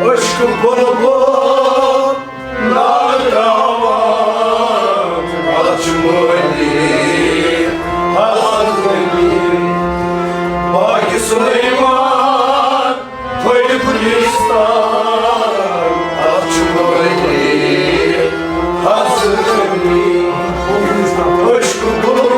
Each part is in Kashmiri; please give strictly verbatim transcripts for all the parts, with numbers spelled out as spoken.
عشق بلبل ناگاوان اچھ مٔلی حضرت باقی سلیمان تھوڑ گلستان اچھ مٔلی حضرت عشق بلبل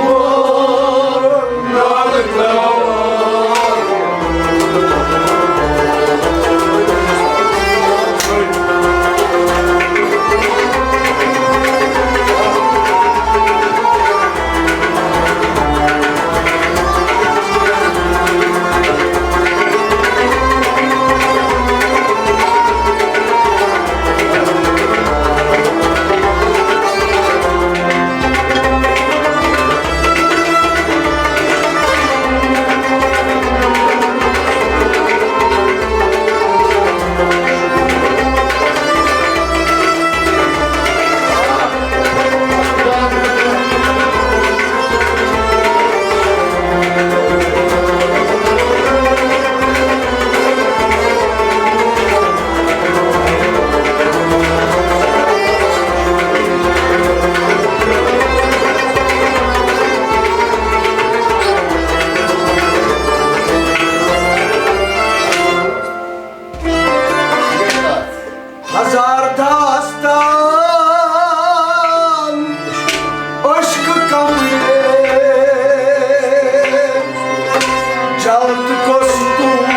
ہزار داستان عشق کمرے جلد کستور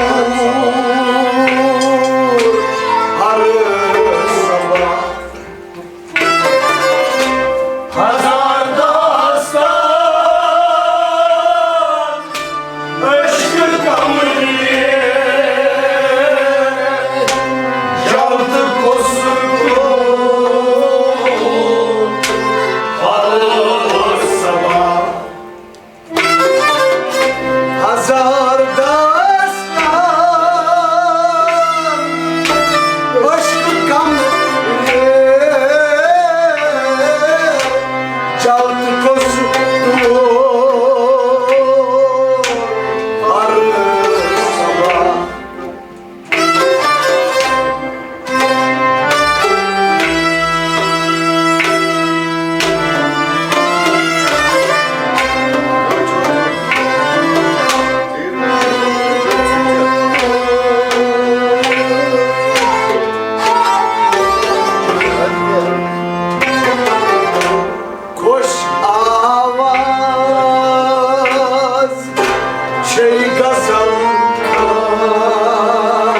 ہر صبا ہزار داستان عشق کمرے جلد کستور ہر صبا ہزار داستان عشق کمرے جلد کستور ہر صبا خۄش آواز چھے غزل خان،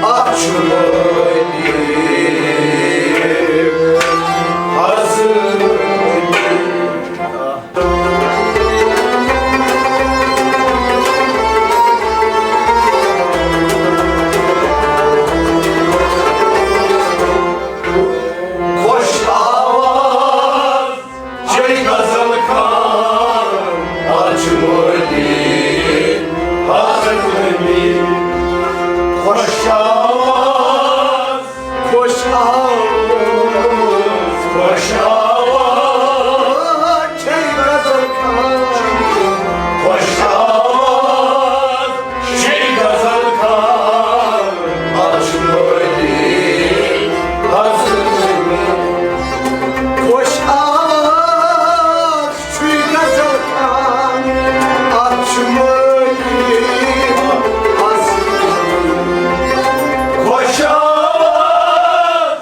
اَتھ چھُ مٲلِک حضرت۔ خۄش آواز چھے غزل خان، اَتھ چھُ مٲلِک حضرت۔ خۄش آواز، خۄش آواز، خۄش آواز چھے غزل خان۔ خۄش آواز چھے غزل خان، اَتھ چھُ مٲلِک حضرت۔ خۄش آواز چھُے غزل خان، اَتھ چھُ مٲلِک حضرت۔ خۄش آواز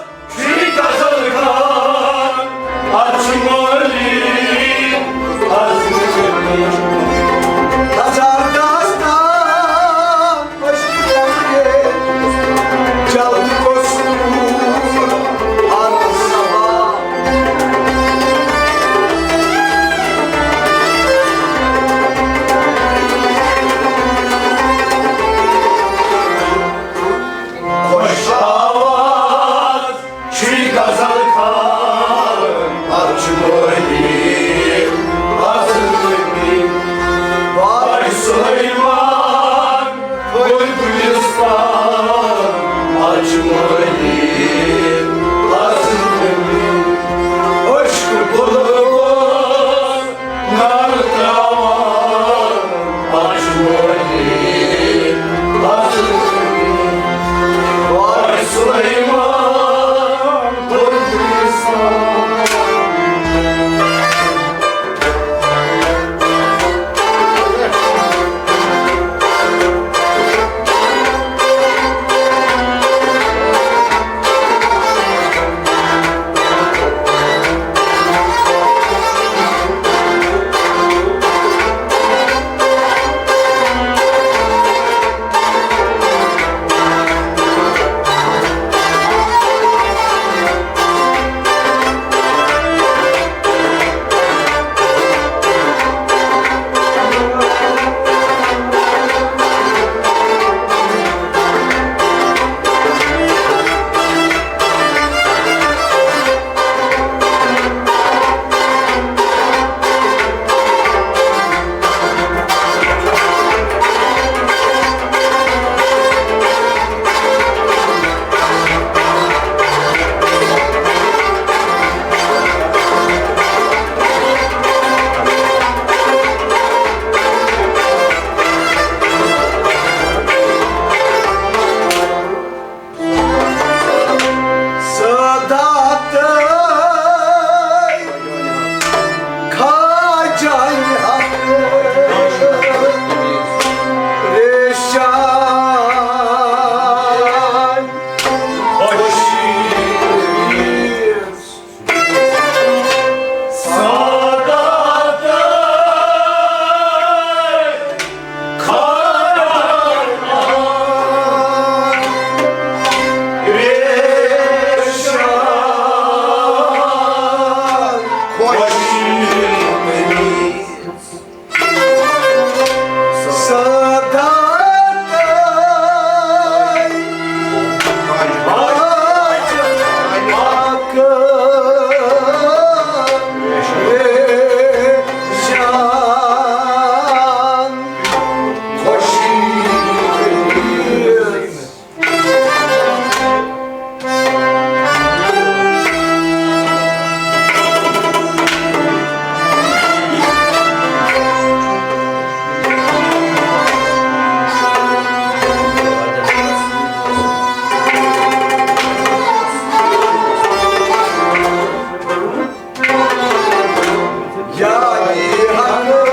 یادِ حقس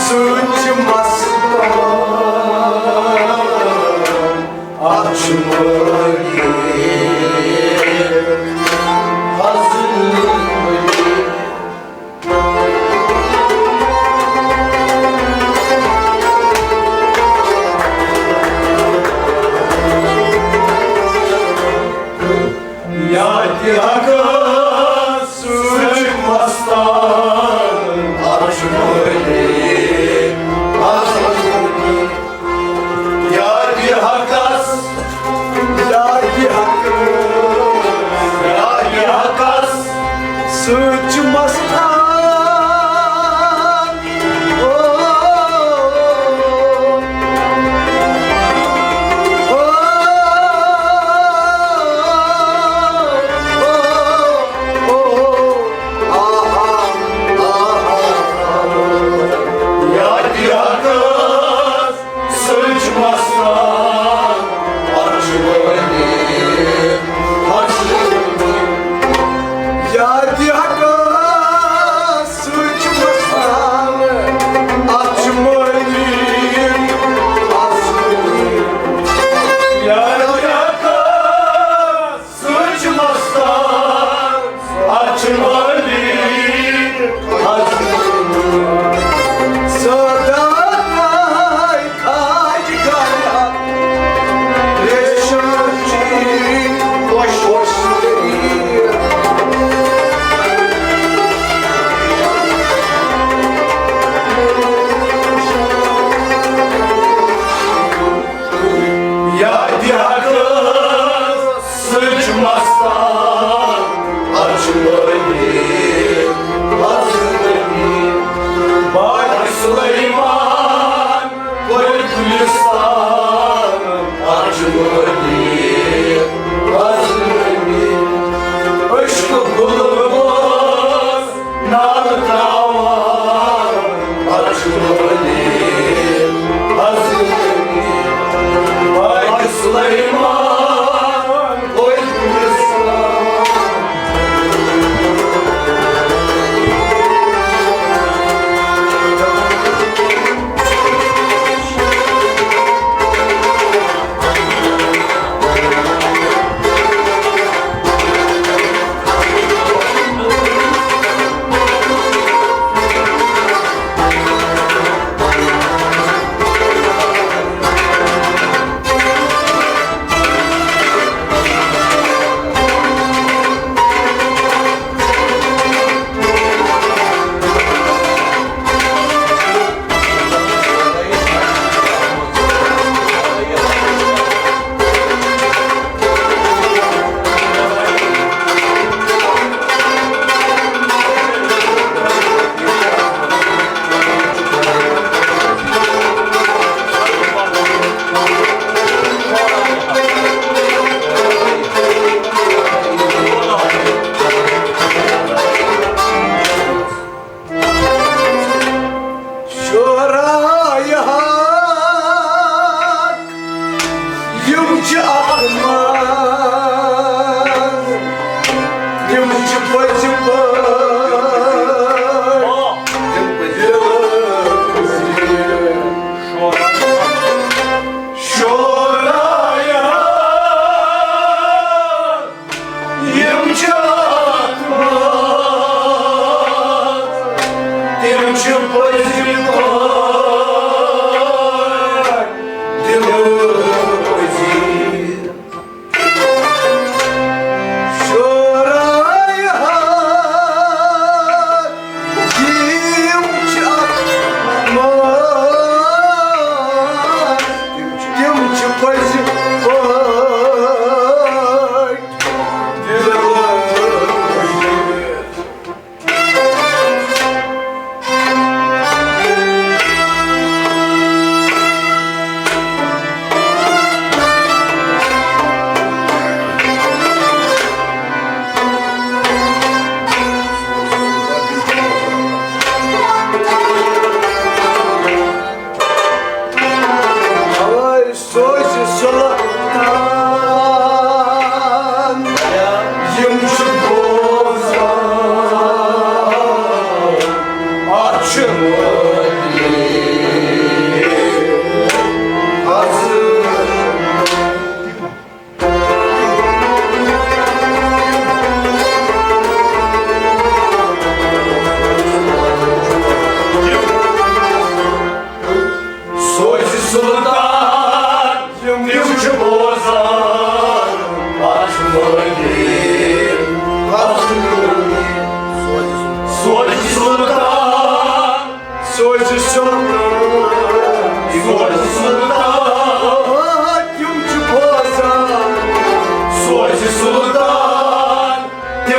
سۭتۍ چھِ مستان، اَتھ چھُ مٲلِک فضل مٲلِک۔ یادِ حقس سۭتۍ مستان، اَتھ چھُ مٲلِک فضل مٲلِک۔ یادِ حقس، یادِ حقس، یادِ حقس سۭتۍ چھِ مستان۔ او، او، او، او، او، آہا، آہا، یادِ حقس سۭتۍ چھِ مستان، اَتھ چھُ مٲلِک فضل مٲلِک۔ یادِ حقس سۭتۍ چھِ مستان، اَتھ چھُ مٲلِک فضل مٲلِک۔ یادِ حقس سۭتۍ چھِ مستان، اَتھ چھُ مٲلِک فضل۔ سادات آے کھاج گایا، ریشم چی خوش خوش۔ یادِ حقس سۭتۍ چھِ مستان، اَتھ چھُ مٲلِک فضل مٲلِک۔ باقی سلیمان کۄلہِ گُلِستان، اَتھ چھُ مٲلِک فضل مٲلِک۔ عشق گُلہٕ نالہٕ تراوان، اَتھ چھُ مٲلِک فضل مٲلِک۔ باقی سلیمان کۄلہِ گُلِستان۔ شعراے حق، یِم چھِ اَتھ منٛز، یِم چھِ پٔزۍ پٲٹھۍ دِلہٕ پٔزۍ۔ شعراے حق، یِم چھِ اَتھ منٛز، تِم چھِ پٔزۍ پٲٹھۍ دِلہٕ پٔزۍ۔ شعراے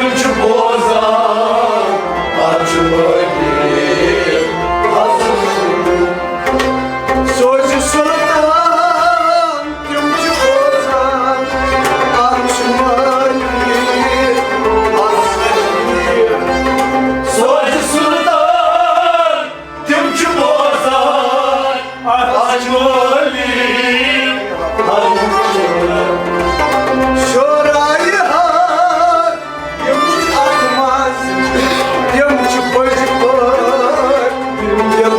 تِم چھِ بوزان، اَتھ چھُ مٲلِک حضرت۔ سوزِ سُلطان، تِم چھِ بوزان، اَتھ چھُ مٲلِک حضرت۔ سوزِ سُلطان، تِم چھِ بوزان، اَتھ چھُ مٲلِک حضرت۔ شورایہِ ہار، یِم چھِ اَتھ منٛز، یِم چھِ پٔزۍ پٲٹھۍ دِل۔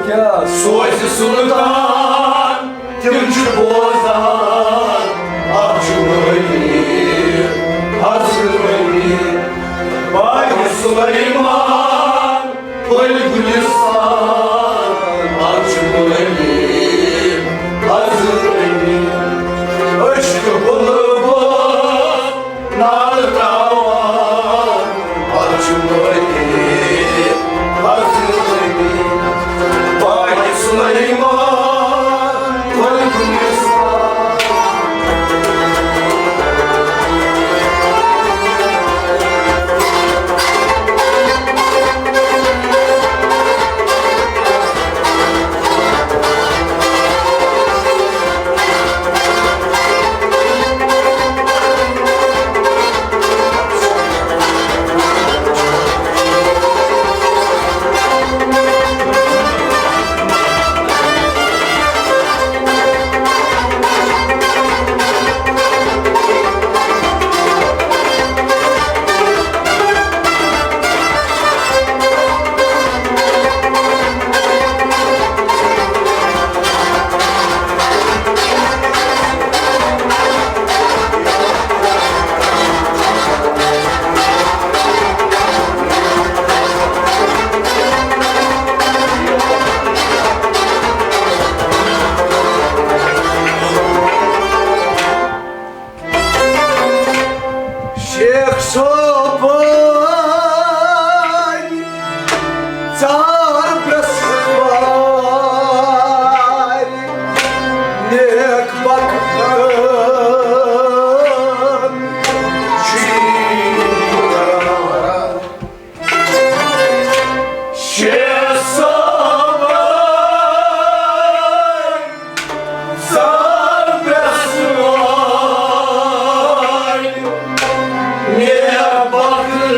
کیٛاہ؟ سوزِ سُلطان، تِم چھِ بوزان، اَتھ چھُ مٲلِک حضرت۔ باغِ سلیمان، پھٔلۍ گُلِستان، اَتھ چھُ مٲلِک حضرت۔ عشق بُلبُل نالہٕ ترٛاوان، اَتھ چھُ مٲلِک حضرت۔ باغِ سلیمان، پھٔلۍ گُلِستان۔ شیخ صٲبٕنۍ ژار برٛٮ۪سوارِ نیک بختن چھُ یی کران۔ شیخ صٲبٕنۍ ژار برٛٮ۪سوارِ نیک بختن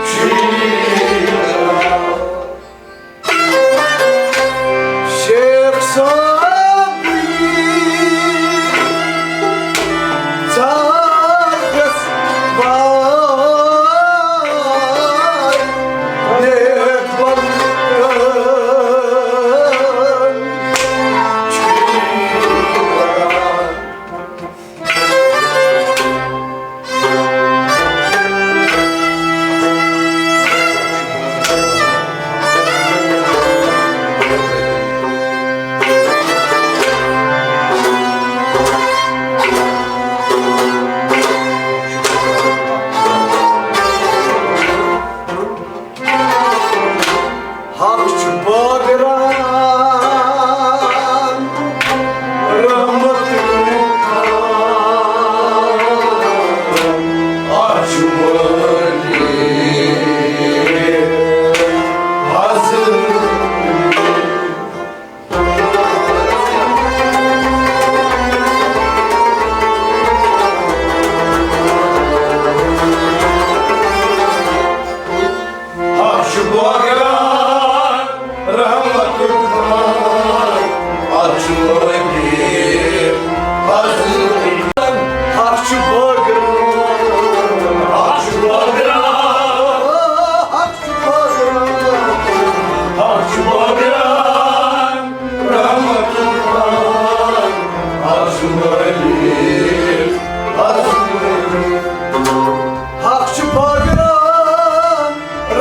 چھُ یی کران۔ شیخ صٲبٕنۍ ژار برٛٮ۪سوارِ نیک بختن چھُ یی کران۔ حق چھُ بٲگراوان رحمت، اَتھ چھُ مٲلِک حضرت۔ حق چھُ بٲگراوان رحمتُک خان، اَتھ چھُ مٲلِک حضرت۔ حق چھُ بٲگراوان، حق چھُ بٲگراوان، حق چھُ بٲگراوان، حق چھُ بٲگراوان رحمتُک خان، اَتھ چھُ مٲلِک حضرت۔ حق چھُ بٲگراوان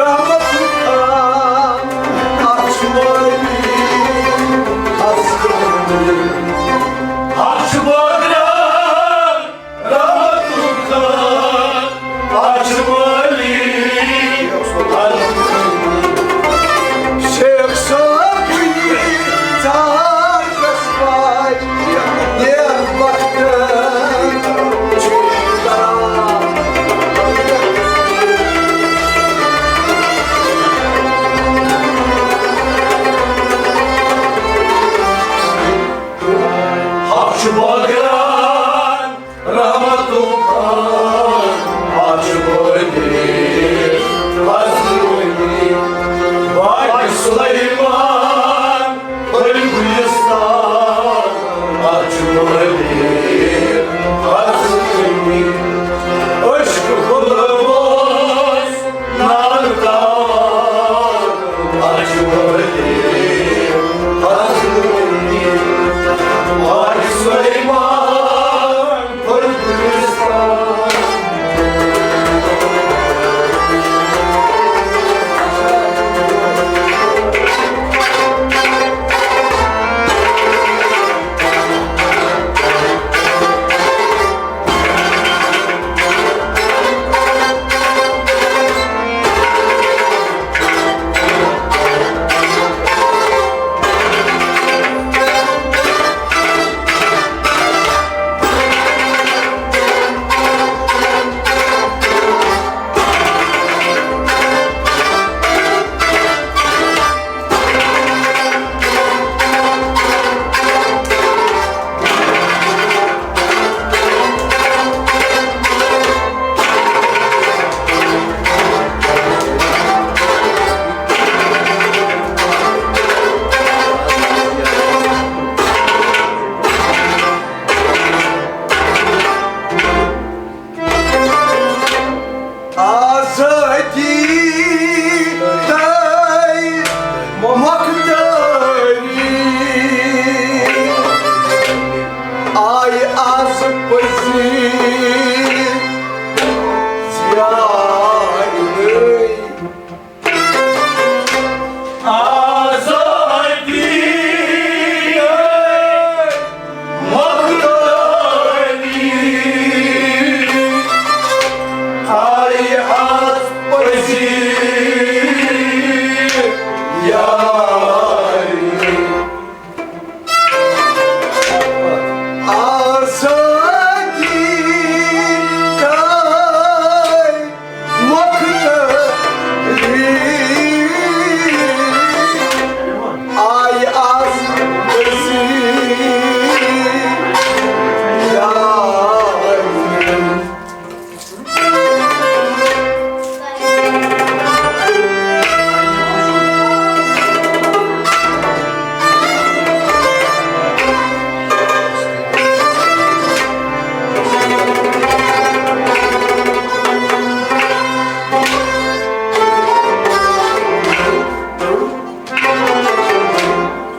رحمتُک خان۔ سلیمان، پھٔلۍ گُلستان، اجملی، ازلی، عشق گُلہٕ اوس نالہٕ تاوان، اجملی، ازلی، آے سلیمان۔ آزٲدی تہٕ مۄختٲری آیہِ آز پٔزی زیادٕ۔ آزٲدی مۄختٲری آیہِ آز پٔزی یارِ۔ آزٲدی تہٕ مۄختٲری آیہِ آز پٔزی یارِ۔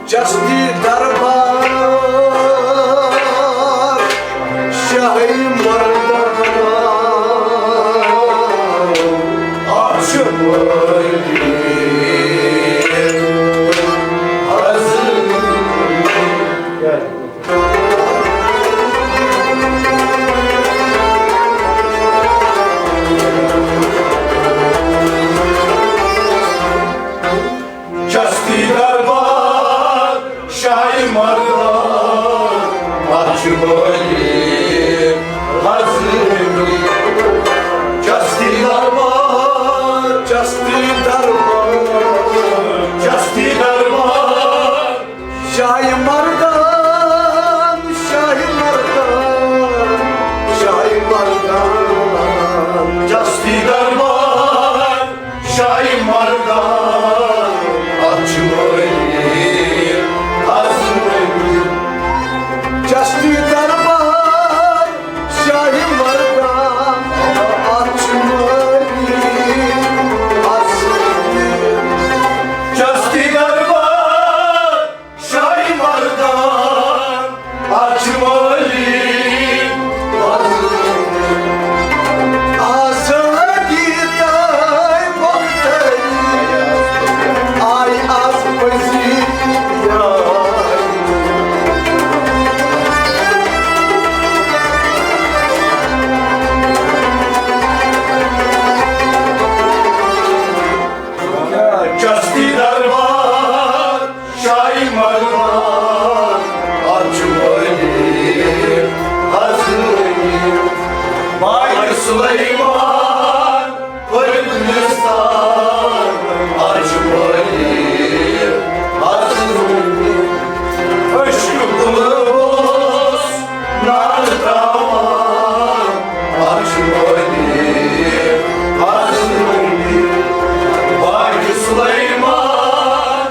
چشتی دربار شاہی مردان، آج مردی حضرت۔ چشتی دربار شاہی مردان، اجملی حضرت۔ چشتی دربار، چشتی دربار، چشتی دربار۔ شاہی مردان، شاہی مردان، شاہی مردان۔ چشتی دربار، شاہی مردان، اجملی حضرت۔ چشتی دربار، شاہی مردان، اجملی حضرت۔ چشتی دربار، شاہی مردان، اجملی حضرت۔ آزٲدی تہٕ مۄختٲری آیہِ آز پٔزی یارِ۔ چشتی دربار، شاہی مردان، اجملی حضرت۔ بھائی سلیمان، پھٔلۍ گُلستان، اجملی حضرت۔ عشق گُلہٕ اوس نالہٕ ترٛاوان، اجملی حضرت۔ بھائی سلیمان،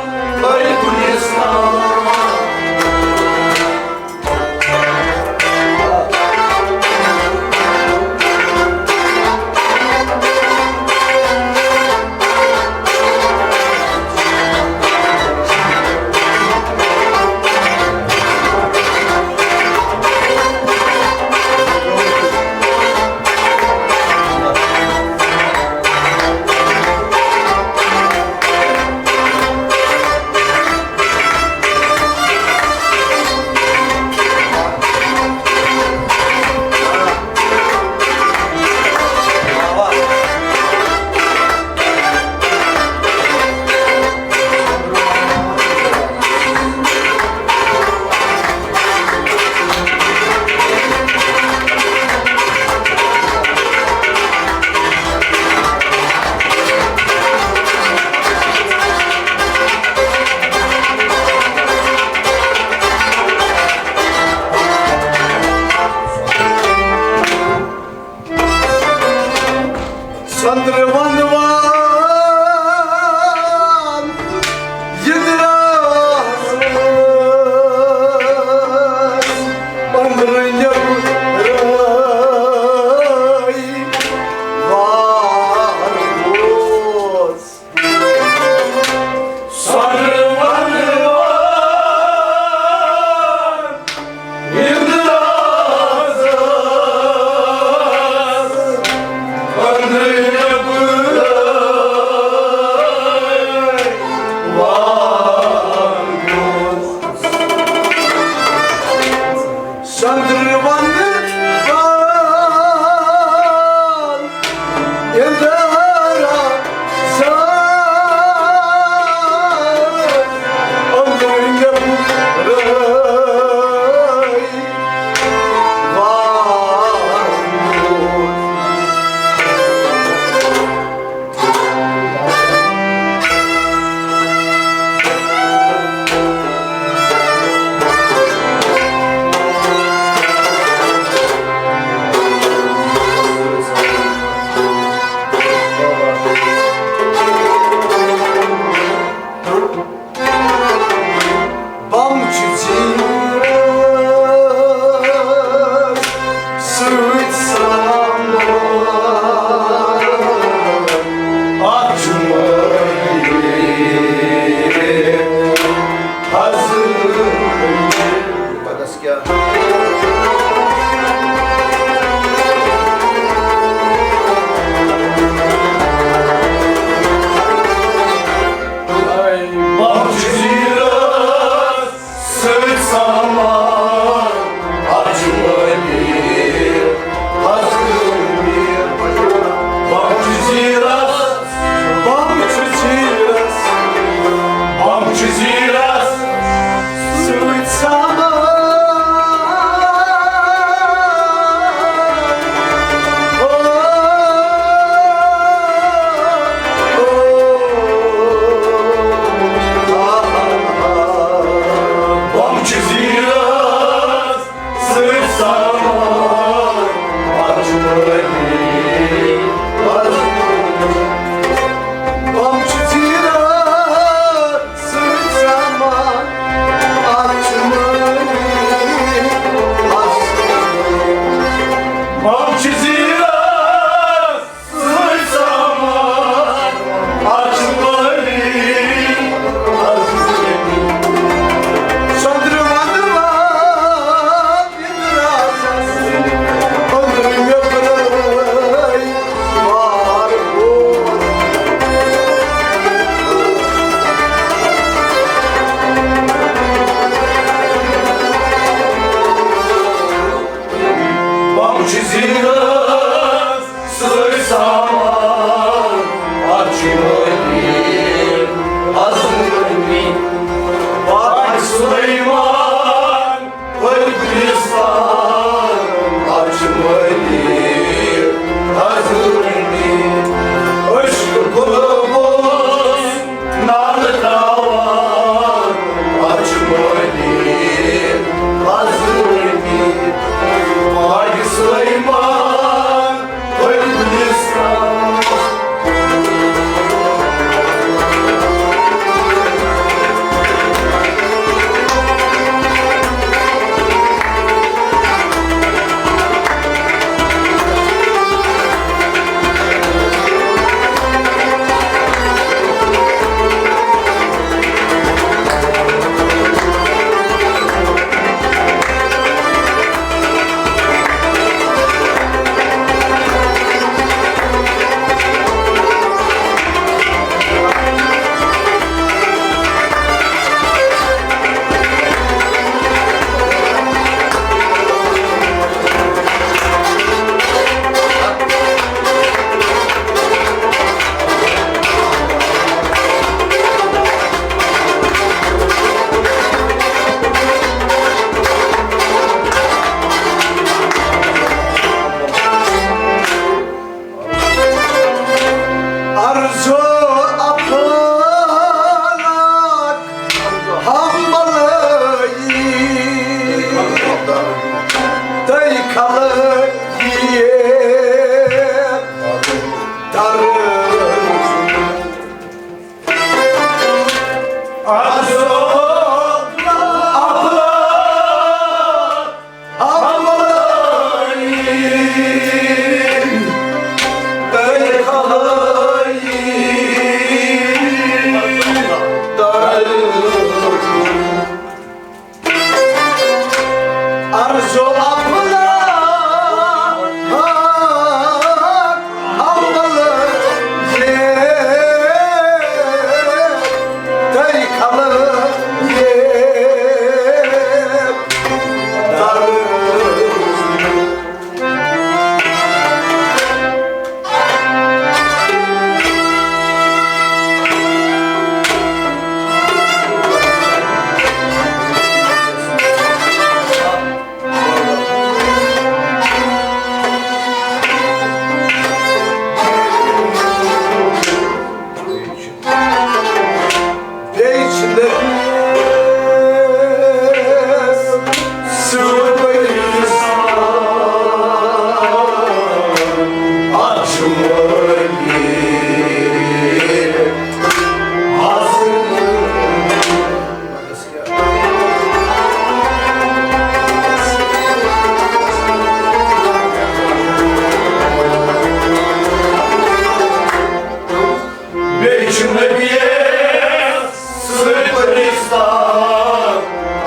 سۭتۍ پرستار،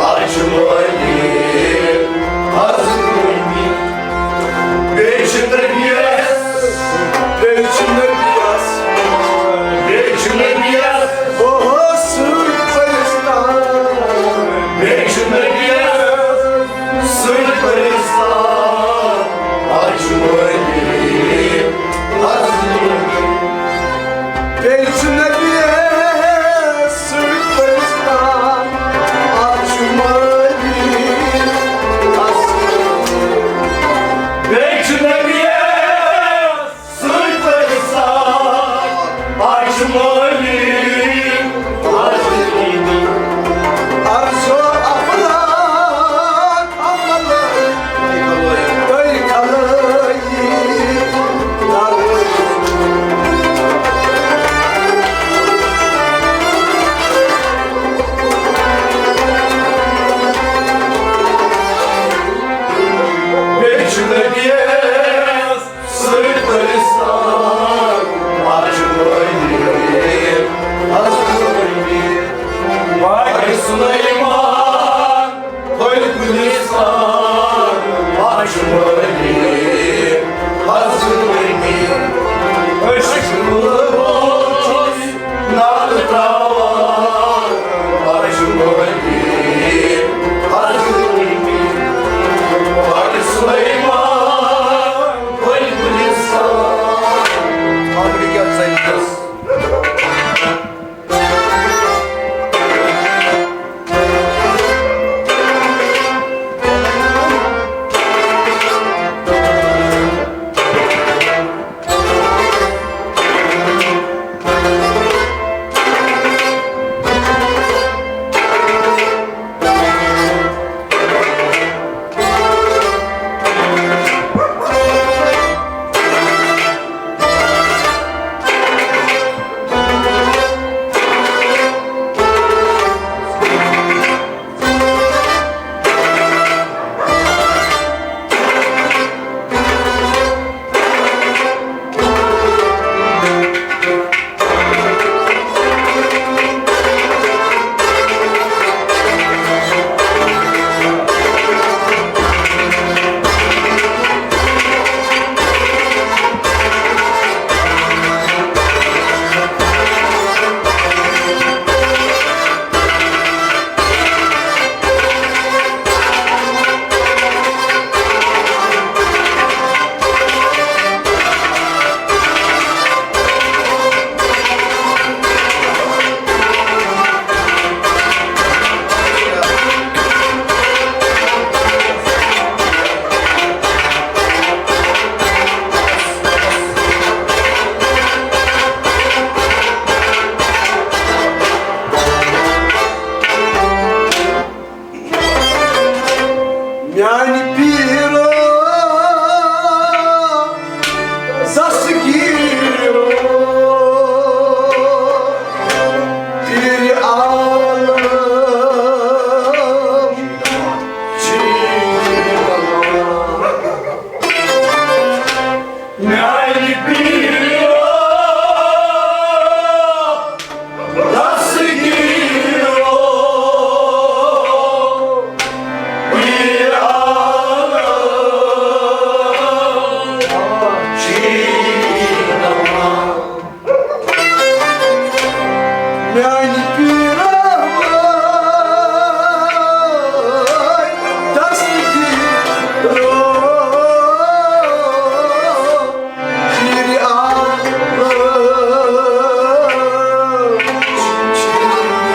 آز چھِ مٲلِک حضرت مٲلِک۔ بیٚیہِ چھِ نبیَس، بیٚیہِ چھِ نبیَس، بیٚیہِ چھِ نبیَس، اوہو، سۭتۍ پرستار۔ بیٚیہِ چھِ نبیَس، سۭتۍ پرستار، آز چھِ مٲلِک حضرت مٲلِک۔ بیٚیہِ چھُ نبیَس سۭتۍ پرستار، آز چھُ مٲلِک حضرت۔ بیٚیہِ چھُ نبیَس سۭتۍ پرستار، آز چھُ مٲلِک حضرت۔ عرض و افلاک عمل تُہۍ کھلٲیی۔ بیٚیہِ چھُ نبیَس سۭتۍ پرستار، آز چھُ مٲلِک حضرت مٲلِک۔ باقی سلیمان، پھٔلۍ گُلستان، آز چھُ مٲلِک حضرت مٲلِک۔ أسۍ چھِ لوگمُت نعرٕ ترٛاوان، آز چھُ مٲلِک حضرت مٲلِک۔ باقی سلیمان، پھٔلۍ گُلستان۔ میانہِ پیٖرو دستگیٖرو، پیٖرِ عالم چھی بلان۔ میانہِ پیٖرو دستگیٖرو، پیٖرِ عالم چھی بلان۔ میانہِ پیٖرو دستگیٖرو، پیٖرِ عالم چھی بلان۔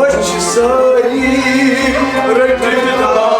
أسۍ چھِ سٲری رٔٹِتھ